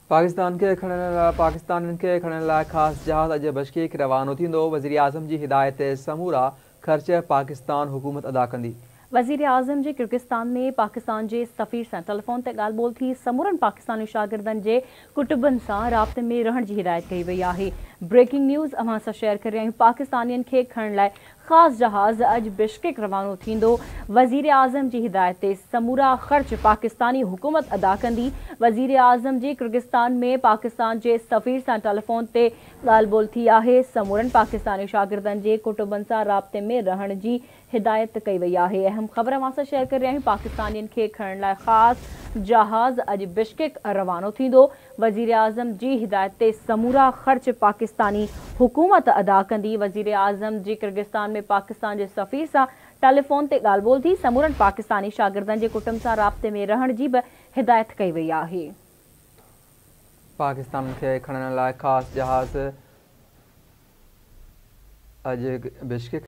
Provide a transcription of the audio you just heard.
پاڪستان کي کڻڻ لاء پاڪستانين کي کڻڻ لاء خاص جهاز اڄ بشڪيڪ روانو ٿيندو، وزيراعظم جي هدايت تي سمورا خرچ پاڪستان حڪومت ادا ڪندي. وزيراعظم جي ڪرغستان ۾ پاڪستان جي سفير سان ٽيليفون تي ڳالهه ٻولهه ٿي، سمورن پاڪستاني شاگردن جي ڪٽنبن سان رابطي ۾ رهڻ جي هدايت ڪئي وئي آهي. بريڪنگ نيوز اوهان سان شيئر ڪري رهيا آهيون، پاڪستانين کي کڻڻ لاء خاص جهاز اڄ بشڪيڪ روانو ٿيندو، وزيراعظم جي هدايت تي سمورا خرچ پاڪستاني حڪومت ادا ڪندي. وزيراعظم جي ڪرغستان ۾ پاڪستان جي سفير سان ٽيليفون تي ڳالهه ٻولهه ٿي آهي، سمورن پاڪستاني شاگردن جي ڪٽنبن سان رابطي ۾ رهڻ جي هدايت ڪئي وئي آهي. اهم خبر اوهان سان شيئر ڪري رهيا آهيون، پاڪستانين کي کڻڻ لاء خاص جهاز اڄ بشڪيڪ روانو ٿيندو، وزيراعظم جي هدايت تي سمورا خرچ پاڪستاني حڪومت ادا ڪندي. وزيراعظم جي ڪرغستان ۾ پاڪستان جي سفير سان ٽيليفون تي ڳالهه ٻولهه ٿي، سمورن پاڪستاني شاگردن جي ڪٽنب سان رابطي ۾ رهڻ جي به هدايت ڪئي وئي آهي. پاڪستانين کي کڻڻ لاء خاص جهاز اڄ بشڪيڪ.